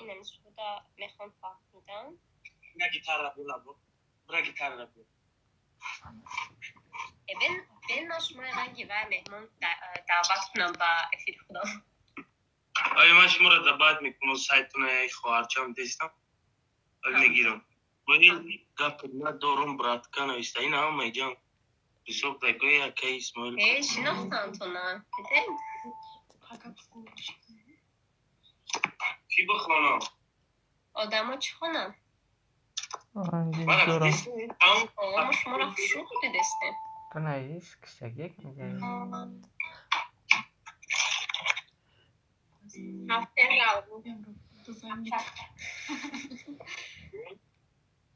Инами суруда мехоҳам фаҳмидан. Бира, гитарра бира, бира, гитарра бир. Бен, бен, ман шумои ранги вай меҳмон даъват кунам ба эфири худам. Ай, ман шуморо даъват мекунам, сайтуна хоҳарчам дестам, мегирам. Гап надорум, братка, нависта. Ин ҳама ҷан бисёр дагои акаи Исмоил. Э, шинохтам туна, дидем. Чӣ бихонам? Одамо чӣ хонам? Мо шуморо хушрӯ дидестем.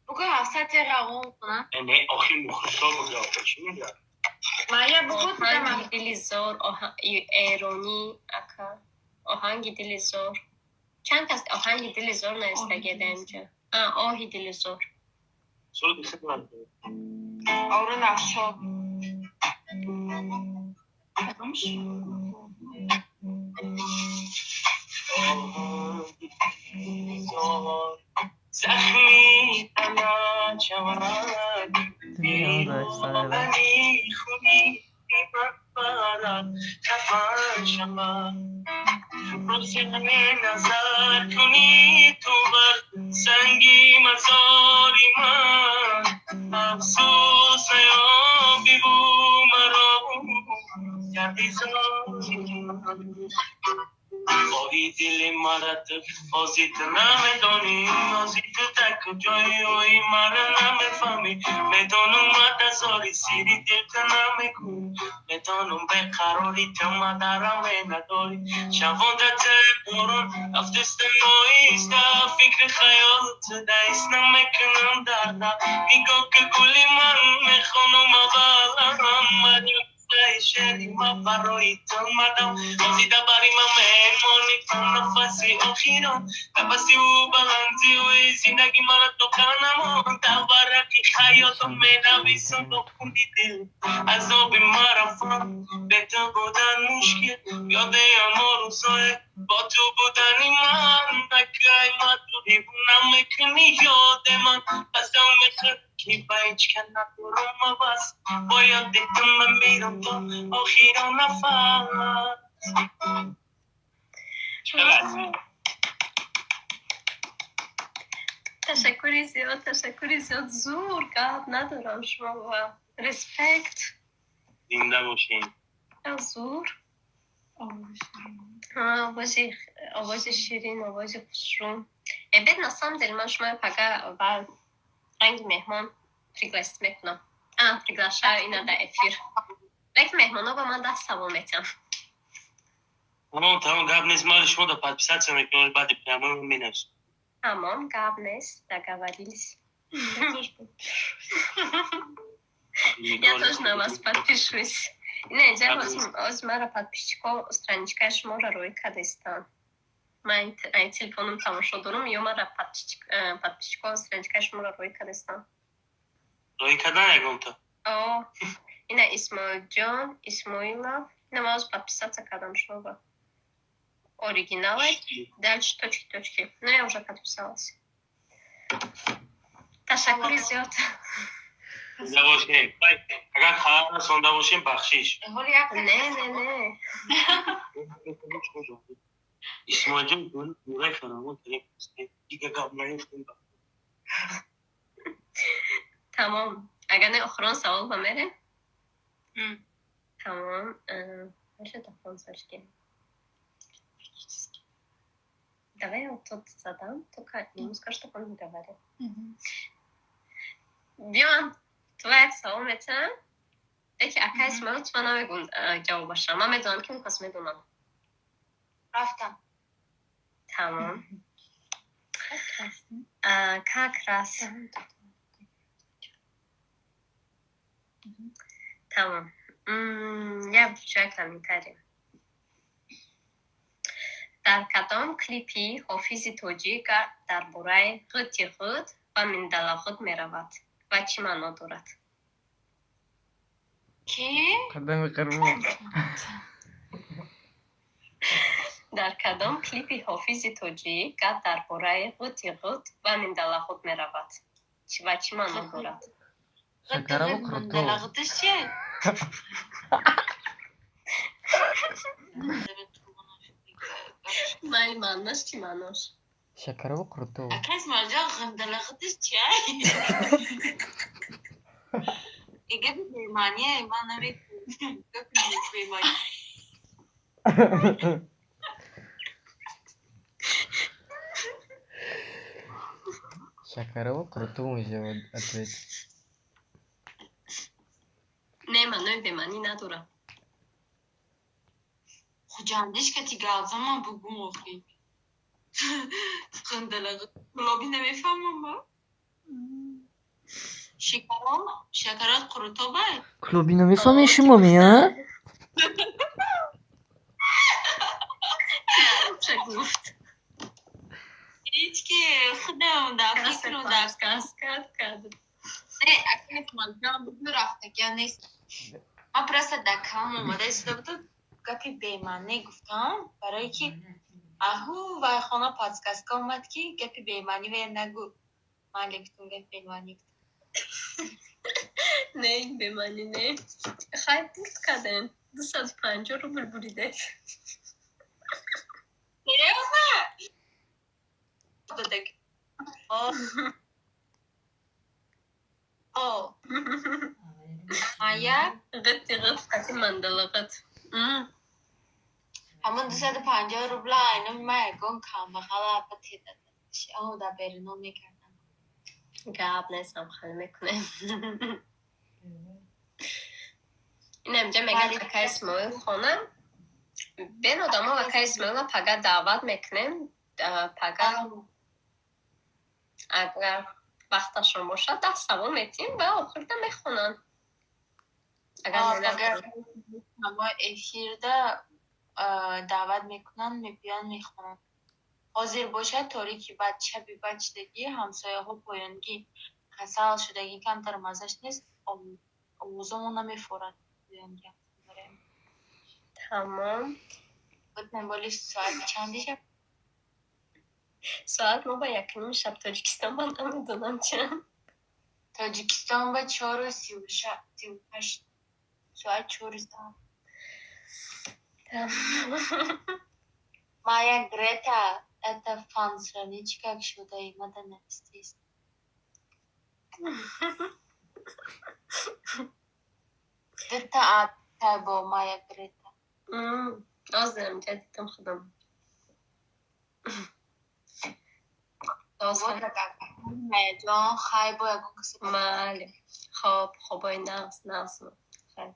Бугӯ, ҳафтсад равон кунам. Не, охи, мухлисо бугӯ, чӣ мегӯяд? Майя, бугӯ. Оҳанги дили зор, эронӣ, ака, оҳанги дили зор. Чанд кас оҳанги дили зор навистагида инҷа? Оҳи дили зор. Орун Афшор. Захми танат шавад, хуни барад, хафан шавад. Рӯзи назар кунӣ ту бар санги мазори ман, афсӯс, наёбиву маро кардӣ зори ман. Оҳи дили мара ту ҳозир ту намедонӣ, ҳозир ту дар куҷои, ои мара намефаҳмӣ. Медонам, мадазори сири дил ту намегӯӣ, медонам, беқарорӣ ту мадараме надорӣ. Шавон дар таи борон рафтеста ноиста, фикри хаёл ту даис намекунам дарда. Нигоҳ ки, гули ман, мехонам аввалам шери ма барои ту мадам. Ҳозир дар бари ман мемонӣ то нафаси охирон, нафаси ӯ баландиӯи зиндагӣ мара то канамон. Дар варақи хаёлам менависам бо хуни дил азоби маро фаҳм. Бе ту будан мушкил, ёде амо рӯзое бо ту будани ман. Акай, ма ту девона мекунӣ, ёде ман қасам мехӯр, ки ба ҳеҷ кас надорам ҳавас. Бо ёди ту ман мерам то охирон нафас. Ташаккури зиёд, ташаккури зиёд, зур, гап надорам, шумо ва респект. Зинда бошем. Зур, овози, овози ширин, овози хушрӯ. Бед, на самом деле ман шуморо пага ва ранги меҳмон пригласить мекунам, приглашаю ина дар эфир. Лекин меҳмоно ба ман 10 савол метиҳам. Тамом, тамом, гап нест, ман шумо да подписаться мекунам, баъди прямой менависам. Тамом, гап нест, договорились. Я тоже на вас подпишусь. Не, ҷа, оз мара подписчико страничкаи шуморо рӯй кардистам. Ман ай телефоном тамошо дорам, ё мара подписчико страничкаи шуморо рӯй кардистам. Рӯй кардан ягонта? О, ина Исмоилҷон Исмоилов, ина ман оз подписаться кардам шуморо. Оригиналы, дальше точки, точки. Ну, я уже подписалась. Ташаккури зиёд. Зинда бошем. Агар халал расонда бошем, бахшиш. Не, не, не. Исмоилҷон, дурай фаромон кардем, дига гап наёфтем. Тамом, агар не, охирон савол ба мерем. Тамом, наша телефон. Давай я вот тут задам, только ему скажу, чтобы он не говорил. Биён, ту як савол метиҳам, яке ака Исмоил ту ман намегӯм ҷавобаша, ман медонам, ки он кас медонам. Рафтам. Тамом, как раз тамом. Я чӯя комментарий: дар кадом клипи Ҳофизи тоҷик дар бораи ғити ғут ва миндалағут меравад ва чӣ маъно дорад? Ки? Қадами қурбон. Дар кадом клипи Ҳофизи тоҷик гап дар бораи ғути ғут ва миндалағут меравад ва чӣ маъно дорад? Шакараву қурутоб. Миндалағуташ чие? Майли, маънош чӣ, маънош? Шакараву қурутоб. Ака Исмоилҷон, ғиндалагуташ чия? И гапи бемаъние, ман наметавонам. Гапи бемаъни. Шакараву қурутоб мешавад ответ. Не, маънои бемаънӣ надорад. Хуҷандиш кати гап ман бугум охи. Ғиндалагут. Кулоби намефаҳмам ба. Шикаро, шакаро қурутобай? Клуби намефаҳмед шумо ми, а? Ча гуфт? Ҳеҷ ки худам дар фикру дар Каскад кард. Не, ака Исмоилҷон, бугу рафтагия нест. Ман просто дар калом омада истода будам, гапи бемаъне гуфтам, барое ки аҳу вайхона подсказка омад, ки гапи бемаъни ве нагӯ. Майли, гуфтам, гапи бемаъни гуфтам. Не, бемаънӣ не. Хай, бурд кардем. 250 рубл буридед. Серьёзно? Додаг. О. О. Моя Ғити ғит қати мандалагат. Ҳамон 250 рубла айноми ман ягон камбағала апа теда. О, дар берино мекардам. Гап нестам, хали мекунем. Инамҷа мегӯяд, ака Исмоил хона. Бен одамо ака Исмоила пага даъват мекунем. Пага агар вақташон бошад, 10 савол метиҳем ва охирда мехонанд. Агар Пага ҳамо эфирда даъват мекунанд, мебиёнд, мехонанд. Ҳозир бошад, торики бад, шаби бад шудагӣ, ҳамсояҳо поёнгӣ касал шудагӣ, камтар маззаш нест, овозомон намефорад. Тамом. Боли соат чанди шаб? Соат мо ба 1:30 шаб, Тоҷикистон ба намедонам чанд. Тоҷикистон ба 4:38, соат чору сам. Майя Грета, это фан-страничка шуда имада навистист. Дута ата бо Майя Грета. Озерам, дидам худам. Майяҷон, хай, бо ягон касе. Майли. Хоб, хобои нағз, нағз. Хай.